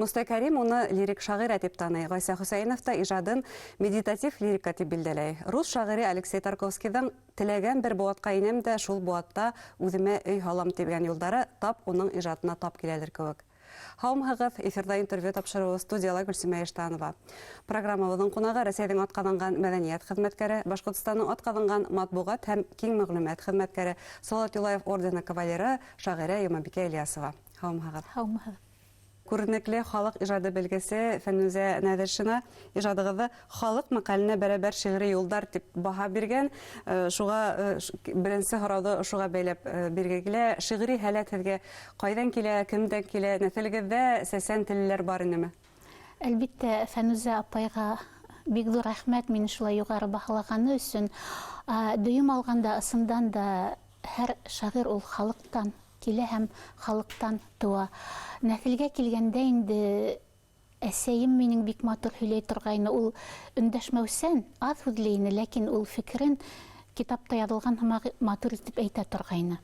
Мостай Кәрим уны лирик шағирә тип таный. Ғайса Хөсәйенов та ижадын медитатив лирика тип билдәләй. Рус шағире Алексей Тарковскийҙың «Теләгән бер быуатҡа инәм дә, шул быуатта үҙемә өй һалам» тигән юлдары тап уның ижадына тап киләлер кеүек. Һаумыһығыҙ, эфирҙа интервью тапшырыуы, студияла Гөлсимә Иштанова. Программабыҙҙың ҡунағы Рәсәйҙең атҡаҙанған мәҙәниәт хеҙмәткәре, Башҡортостандың атҡаҙанған матбуғат һәм киң мәғлүмәт хеҙмәткәре, Салауат Юлаев ордены кавалеры, шағирә Йомабикә Ильясова. Һаумыһығыҙ. Һаумыһығыҙ. Күренекле халыҡ ижады белгесе Фәнүзә Нәҙершина ижадығыҙҙы халыҡ мәҡәленә бәрәбәр шиғри юлдар тип баһа биргән. Шуға беренсе һорауҙы ошоға бәйләп бирге килә. Шиғри һәләт һеҙгә ҡайҙан килә, кемдән килә? Нәҫелегеҙҙә сәсән теллеләр бар инеме? Әлбиттә, Фәнүзә апайға бик ҙур рәхмәт мине шулай юғары баһалағаны өсөн. Дөйөм алғанда, ысындан да, һәр шағир ул халыҡтан килә һәм халыҡтан тыуа. Нәҫелгә килгәндә инде, әсәйем минең бик матур һөйләй торғайны. Ул өндәшмәүсән, аҙ һүҙле ине, ләкин ул фекерен китапта яҙылған һымаҡ матур итеп әйтә торғайны.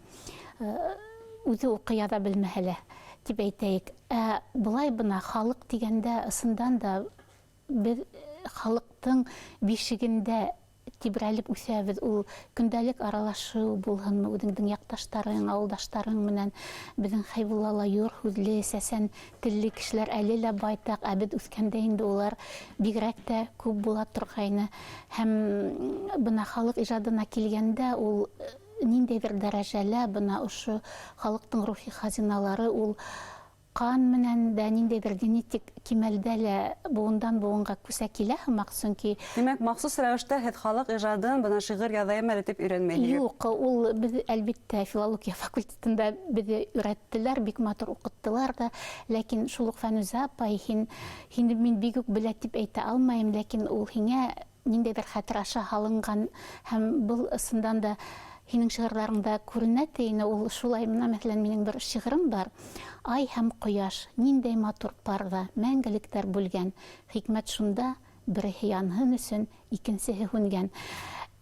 Үҙе уҡый яҙа белмәһә лә, тип әйтәйек. Ә былай бына халыҡ тигәндә, ысындан да, беҙ халыҡтың бишегендә тибрәлеп үҫәбеҙ. Ул көндәлек аралашыу булһынмы, үҙеңдең яҡташтарың, ауылдаштарың менән. Беҙҙең Хәйбулла ла йор һүҙле, сәсән телле кешеләр әле лә байтаҡ, ә беҙ үҫкәндә инде улар бигерәк тә күп була торғайны. Һәм бына халыҡ ижадына килгәндә, ул ниндәйҙер дәрәжәлә бына ошо халыҡтың рухи хазиналары ул ҡан менән дә, ниндәйҙер генетик кимәлдә лә быуындан быуынға күсә килә һымаҡ, сөнки Тимәк, махсус рәүештә һеҙ халыҡ ижадын бына шиғыр яҙайым әле тип өйрәнмәйһегеҙ? Юҡ, ул беҙ, әлбиттә, филология факультетында беҙҙе өйрәттеләр, бик матур уҡыттылар ҙа, ләкин шул уҡ Фәнүзә апай, һин, һине мин бик үк белә тип әйтә алмайым, ләкин ул һиңә ниндәйҙер хәтер аша һалынған һәм был ысындан да һинең шиғырҙарыңда күренә ти ине. Ул шулай бына, мәҫәлән, минең бер шиғырым бар: Ай һәм ҡояш ниндәй матур парҙа мәңгелектәр бүлгән, хикмәт шунда, береһе янһын өсөн икенсеһе һүнгән.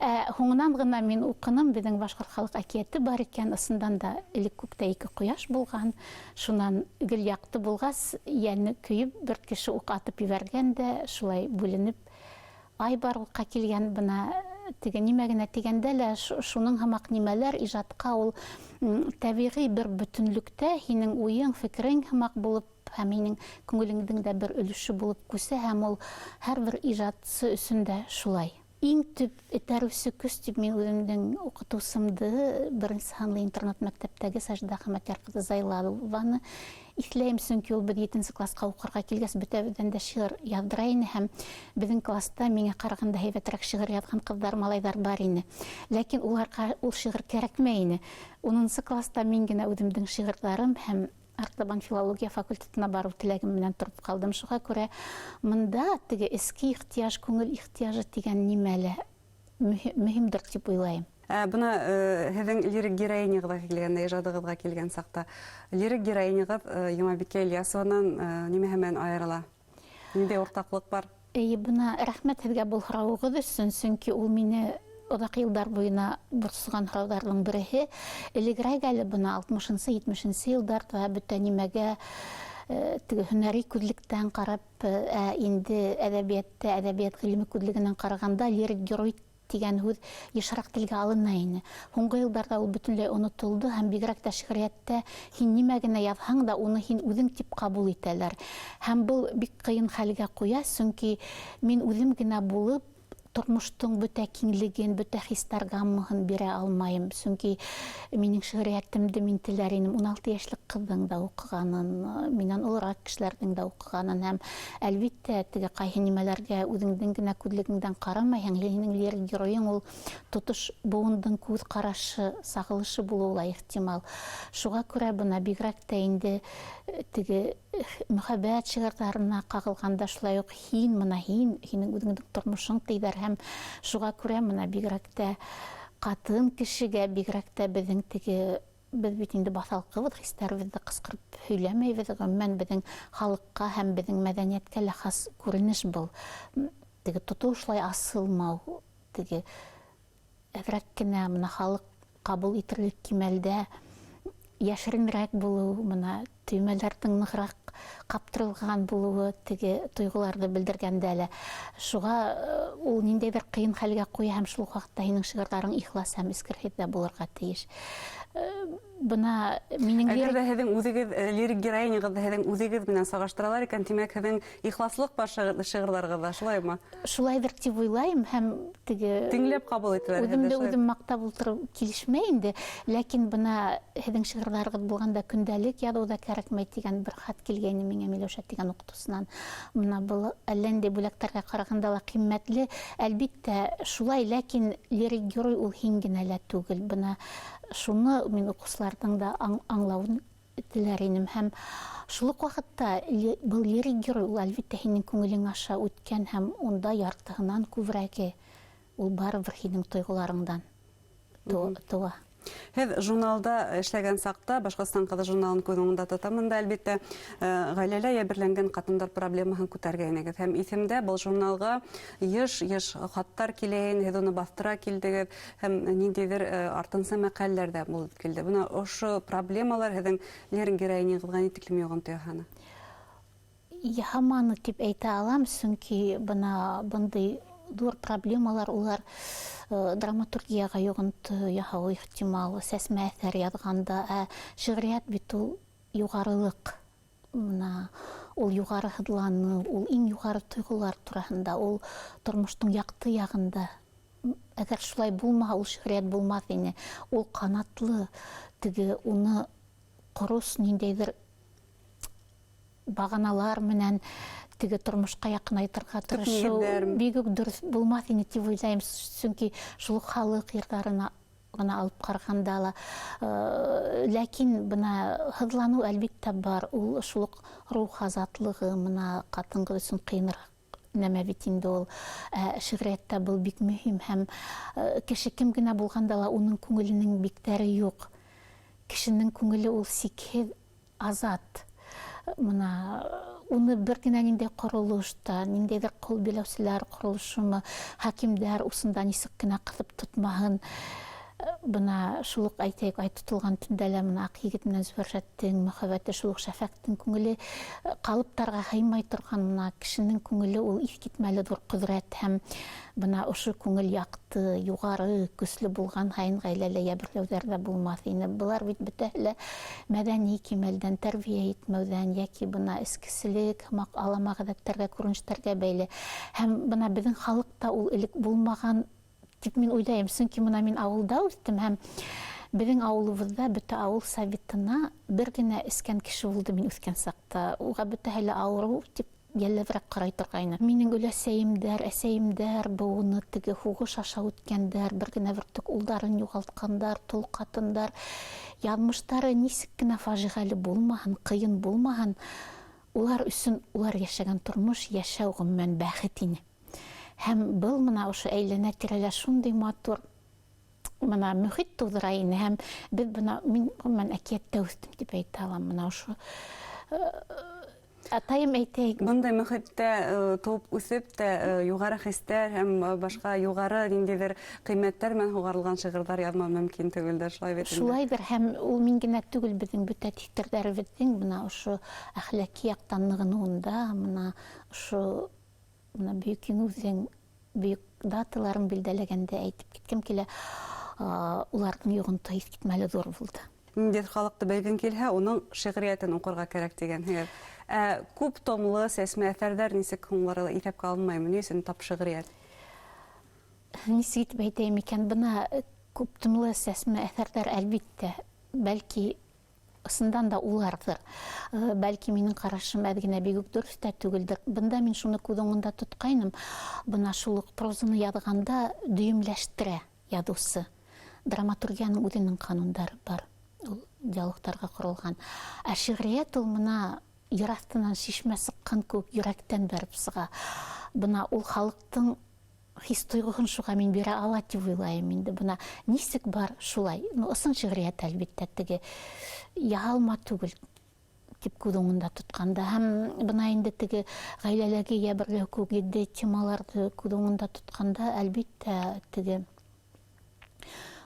Ә һуңынан ғына мин уҡыным, беҙҙең башҡорт халыҡ әкиәте бар икән, ысындан да элек күктә ике ҡояш булған, шунан гел яҡты булғас, йәне көйөп, бер кеше уҡ атып ебәргән дә, шулай бүленеп ай барлыҡҡа килгән. Бына теге нимә генә тигәндә лә, шуның һымаҡ нимәләр ижадҡа ул тәбиғи бер бөтөнлөктә һинең уйың, фекерең һымаҡ булып һәм һинең күңелеңдең дә бер өлөшө булып күсә, һәм ул һәр бер ижадсы өсөн дә шулай. Иң төп этәреүсе көс тип мин үҙемдең уҡытыусымды, беренсе һанлы интернат мәктәптәге Сажида Хәмәтйар ҡыҙы Зайлалованы иҫләйем, сөнки ул беҙ етенсе класҡа уҡырға килгәс бөтәбеҙҙән дә шиғыр яҙҙыра ине, һәм беҙҙең класта миңә ҡарағанда һәйбәтерәк шиғыр яҙған ҡыҙҙар, малайҙар бар ине. Ләкин уларға ул шиғыр кәрәкмәй ине. 10-нсы класта мин генә үҙемдең шиғырҙарым һәм артабан филология факультетына барыу теләгем менән тороп ҡалдым. Шуға күрә мында теге эске ихтыяж, күңел ихтыяжы тигән нимә лә мөһимдер тип уйлайым. Ә бына һеҙҙең лирик героиняғыҙға килгәндә, ижадығыҙға килгән саҡта, лирик героиняғыҙ Йомабикә Ильясованан нимәһе менән айырыла? Ниндәй уртаҡлыҡ бар? Эйе, бына рәхмәт һеҙгә был һорауығыҙ өсөн, сөнки ул мине оҙаҡ йылдар буйына борсоған һорауҙарҙың береһе. Элегерәк әле бына 60-нсы, 70-нсе йылдарҙа бөтә нимәгә теге һөнәри күҙлектән ҡарап, ә инде әҙәбиәттә, әҙәбиәт ғилеме күҙлегенән ҡарағанда лирик герой тигән һүҙ йышыраҡ телгә алына ине. Һуңғы йылдарҙа ул бөтөнләй онотолдо, һәм бигерәк тә шиғриәттә һин нимә генә яҙһаң да, уны һин үҙең тип ҡабул итәләр. Һәм был бик ҡыйын хәлгә ҡуя, сөнки мин үҙем генә булып тормоштоң бөтә киңлеген, бөтә хистар гаммаһын бирә алмайым. Сөнки минең шиғриәтемде мин теләр инем 16 йәшлек ҡыҙҙың да уҡығанын, минән олораҡ кешеләрҙең дә уҡығанын. Һәм, әлбиттә, теге ҡайһы нимәләргә үҙеңдең генә күҙлегеңдән ҡарамайһың, һинең лирик геройың ул тотош быуындың күҙ ҡарашы, сағылышы булыуы ла ихтимал. Шуға күрә бына бигерәк тә инде теге мөхәббәт шиғырҙарына ҡағылғанда шулай уҡ һин, бына һин, һинең үҙеңдең тормошоң тейҙәр, һәм шуға күрә бына бигерәк тә ҡатын кешегә, бигерәк тә беҙҙең теге, беҙ бит инде баҫалҡыбыҙ, хистәребеҙҙе ҡысҡырып һөйләмәйбеҙ, ғөмүмән беҙҙең халыҡҡа һәм беҙҙең мәҙәниәткә лә хас күренеш был. Теге тотоу шулай асылмау, теге әҙерәк кенә бына халыҡ ҡабул итерлек кимәлдә йәшеренерәк булыу, бына төймәләрҙең нығыраҡ ҡаптырылған булыуы теге тойғоларҙы белдергәндә лә. Шуға ул ниндәйҙер ҡыйын хәлгә ҡуя һәм шул уҡ ваҡытта һинең шиғырҙарың ихлас һәм эскерһеҙ ҙә булырға тейеш. Бына минең Әгәр ҙә һеҙҙең үҙегеҙ лирик героиняғыҙҙы һеҙҙең үҙегеҙ менән сағыштыралар икән, тимәк, һеҙҙең ихласлыҡ бар шиғырҙарығыҙҙа, шулаймы? Шулайҙыр тип уйлайым һәм теге теңләп ҡабул итәләр. Үҙемде үҙем маҡтап ултырыу килешмәй инде, ләкин бына һеҙҙең шиғырҙарығыҙ булғанда көндәлек яҙыу ҙа кәрәкмәй тигән бер хат килгәйне миңә Миләүшә тигән уҡытыусынан. Бына был әллә ниндәй бүләктәргә ҡарағанда ла ҡиммәтле, әлбиттә, шулай, ләкин лирик герой ул һин генә лә түгел. Бына шуны мин уҡыусыларҙың да аңлауын теләр инем. Һәм шул уҡ ваҡытта был лирик герой ул әлбиттә һинең күңелең аша үткән һәм унда яртыһынан күберәге ул барыбер һинең тойғоларыңдан тыуа. Һеҙ журналда эшләгән саҡта Башҡортостан ҡыҙы журналын күҙ уңында тотамын да, әлбиттә, ғаиләлә йәберләнгән ҡатындар проблемаһын күтәргәйнегеҙ. Һәм иҫемдә был журналға йыш-йыш хаттар килә ине, һеҙ уны баҫтыра килдегеҙ һәм ниндәйҙер артынса мәҡәләләр ҙә булып килде. Бына ошо проблемалар һеҙҙең лирик героиняғыҙға ни тиклем йоғонто яһаны? Яһаманы тип әйтә алам, сөнки бына бындай ҙур проблемалар улар драматургияға йоғонто яһауы ихтимал, сәсмә әҫәр яҙғанда, ә шиғриәт бит ул юғарылыҡ, бына ул юғары һыҙланыу, ул иң юғары тойғолар тураһында, ул тормоштоң яҡты яғында. Әгәр шулай булмаһа, ул шиғриәт булмаҫ ине. Ул ҡанатлы, теге уны ҡорос ниндәйҙер бағаналар менән теге тормошҡа яҡынайтырға тырышыу бик үк дөрөҫ булмаҫ ине тип уйлайым, сөнки шул уҡ халыҡ йырҙарына ғына алып ҡарағанда ла. Ләкин бына һыҙланыу әлбиттә бар, ул шул уҡ рух азатлығы бына ҡатын-ҡыҙ өсөн ҡыйыныраҡ нәмә бит инде ул. Шиғриәттә был бик мөһим һәм кеше кем генә булғанда ла уның күңеленең биктәре юҡ. Кешенең күңеле ул сикһеҙ азат. Бына уны бер генә ниндәй ҡоролош та, ниндәйҙер ҡол биләүселәр ҡоролошомо, хакимдәр усында нисек кенә ҡыҫып тотмаһын. Бына шул уҡ әйтәйек, ай тотолған төндә лә бына Аҡ егет менән Зөбәржәттең мөхәббәте, шул уҡ Шәфәҡтең күңеле ҡалыптарға һыймай торған бына кешенең күңеле ул иҫ китмәле ҙур ҡөҙрәт һәм бына ошо күңел яҡты, юғары, көслө булған һайын ғаиләлә йәберләүҙәр ҙә булмаҫ ине. Былар бит бөтәһе лә мәҙәни кимәлдән, тәрбиә етмәүҙән йәки бына эскеселек һымаҡ алама ғәҙәттәргә, күренештәргә бәйле. Һәм бына беҙҙең халыҡта ул элек булмаған тип мин уйлайым, сөнки бына мин ауылда үҫтем һәм беҙҙең ауылыбыҙҙа бөтә ауыл советына бер генә эскән кеше булды мин үҫкән саҡта. Уға бөтәһе лә ауырыу тип йәлләберәк ҡарай торғайны. Минең өләсәйемдәр, әсәйемдәр быуыны теге һуғыш аша үткәндәр, бер генә бөртөк улдарын юғалтҡандар, тол ҡатындар. Яҙмыштары нисек кенә фажиғәле булмаһын, ҡыйын булмаһын, улар өсөн улар йәшәгән тормош, йәшәү ғөмүмән бәхет ине. Һәм был бына ошо әйләнә тирәлә шундай матур бына мөхит тыуҙыра ине. Һәм беҙ бына мин ғөмүмән әкиәттә үҫтем тип әйтә алам. Бына ошо атайым әйтә, бындай мөхиттә тыуып үҫеп тә юғары хистәр һәм башҡа юғары ниндәйҙер ҡиммәттәр менән һуғарылған шиғырҙар яҙмау мөмкин түгелдер, шулай бит инде. Шулайҙыр, һәм ул мин генә түгел, беҙҙең бөтә тиҫтерҙәребеҙҙең бына ошо әхлаҡи яҡтан нығыныуында, бына ошо бына бөйөк еңеүҙең бөйөк даталарын билдәләгәндә әйтеп киткем килә, уларҙың йоғонтоһо иҫ китмәле ҙур булды. Ниндәй халыҡты белгең килһә, уның шиғриәтен уҡырға кәрәк тигәнһегеҙ. Күп томлы сәсмә әҫәрҙәр нисек һуң улар иҫәпкә алынмаймы? Ни өсөн тап шиғриәт? Нисек итеп әйтәйем икән, бына күп томлы сәсмә әҫәрҙәр әлбиттә, бәлки ысындан да уларҙыр. Бәлки минең ҡарашым әҙ генә бик үк дөрөҫ тә түгелдер. Бында мин шуны күҙ уңында тотҡайным. Бына шул уҡ прозаны яҙғанда дөйөмләштерә яҙыусы. Драматургияның үҙенең ҡанундары бар. Ул диалогтарға ҡоролған. Ә шиғриәт ул бына ер аҫтынан шишмә сыҡҡан кеүек йөрәктән бәреп сыға. Бына ул халыҡтың хис тойғоһон шуға мин бирә ала тип уйлайым инде. Бына нисек бар шулай. Ну, ысын шиғриәт әлбиттә теге яһалма түгел тип күҙ уңында тотҡанда. Һәм бына инде теге ғаиләләге йәберләү кеүек етди темаларҙы күҙ уңында тотҡанда, әлбиттә, теге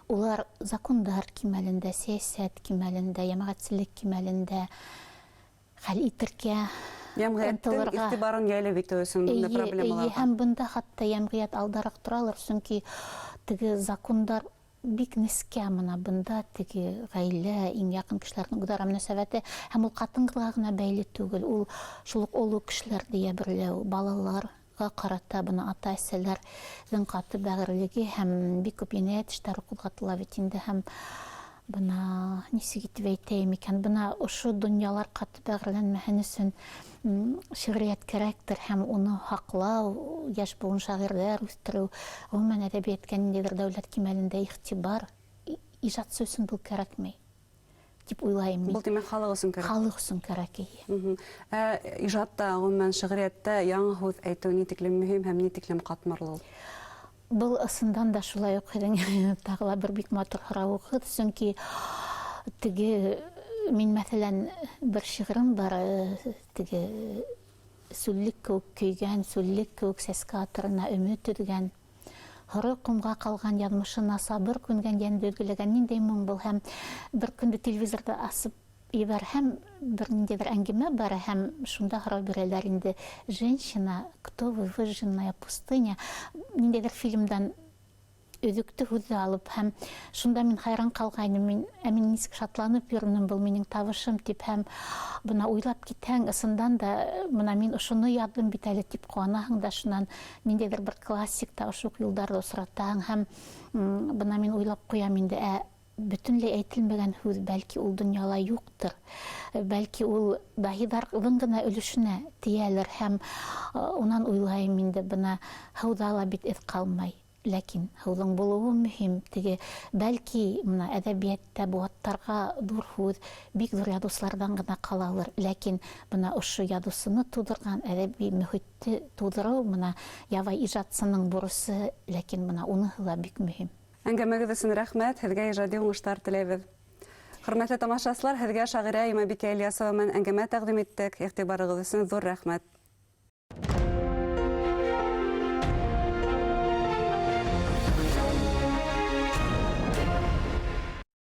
улар закондар кимәлендә, сәйәсәт кимәлендә, йәмәғәтселек кимәлендә Хәл итергә Йәмғиәттең ынтылырға. Иғтибарын йәлеп итеү өсөн бындай Эйе, проблемаларға. Һәм бында хатта йәмғиәт алдараҡ торалыр, сөнки теге закондар бик нескә, мына бында теге ғаилә, иң яҡын кешеләрҙең үҙ-ара мөнәсәбәте, һәм ул ҡатын-ҡыҙға ғына бәйле түгел, ул шул уҡ оло кешеләрҙе йәберләү, балаларға ҡарата бына ата-әсәләрҙең ҡаты бәғерлеге, һәм бик күп енәйәт эштәре ҡуҙғатыла бит инде, һәм бына нисек итеп әйтәйем икән, бына ошо донъялар ҡаты бәғерләнмәһен өсөн шиғриәт кәрәктер, һәм уны һаҡлау, йәш быуын шағирҙәр үҫтереү, ғөмүмән әҙәбиәткә ниндәйҙер дәүләт кимәлендә иғтибар, ижадсы өсөн был кәрәкмәй, тип уйлайым мин. Был, тимәк, халыҡ өсөн кәрәк. Халыҡ өсөн кәрәк, эйе. Ә ижадта, ғөмүмән, шиғриәттә яңы һүҙ әйтеү ни тиклем мөһим һәм ни тиклем ҡатмарлы ул? Был ысындан да шулай уҡ һеҙҙең тағы ла бер бик матур һорауығыҙ, сөнки теге мин, мәҫәлән, бер шиғырым бар, теге сүллек кеүек көйгән, сүллек кеүек сәскә атырына өмөт өҙгән, һоро ҡомға ҡалған яҙмышына сабыр күнгән йәнде өҙгөләгән ниндәй моң был. Һәм бер көндө телевизорҙы асып ебәрһәм, бер ниндәйҙер әңгәмә бара, һәм шунда һорау бирәләр инде: «Женщина, кто вы, выжженная пустыня?» Ниндәйҙер фильмдан өҙөктө һүҙҙе алып, һәм шунда мин хайран ҡалғайным, мин, ә мин нисек шатланып йөрөнөм, был минең табышым тип, һәм бына уйлап китһәң, ысындан да бына мин ошоно яҙҙым бит әле тип ҡыуанаһың да, шунан ниндәйҙер бер классикта ошо уҡ юлдарҙы осратаһың, һәм бына мин уйлап ҡуям инде, ә бөтөнләй әйтелмәгән һүҙ бәлки ул донъяла юҡтыр, бәлки ул даһиҙарҙың ғына өлөшөнә тейәлер, һәм унан уйлайым инде, бына һыуҙа ла бит эҙ ҡалмай, ләкин һыуҙың булыуы мөһим, теге бәлки бына әҙәбиәттә быуаттарға ҙур һүҙ бик ҙур яҙыусыларҙан ғына ҡалалыр, ләкин бына ошо яҙыусыны тыуҙырған әҙәби мөхитте тыуҙырыу бына ябай ижадсының бурысы, ләкин бына уныһы ла бик мөһим. Әңгәмәгеҙ өсөн рәхмәт, һеҙгә ижади уңыштар теләйбеҙ. Хөрмәтле тамашасылар, һеҙгә шағирә Имабикә Ильясова менән әңгәмә тәҡдим иттек. Иғтибарығыҙ өсөн ҙур рәхмәт.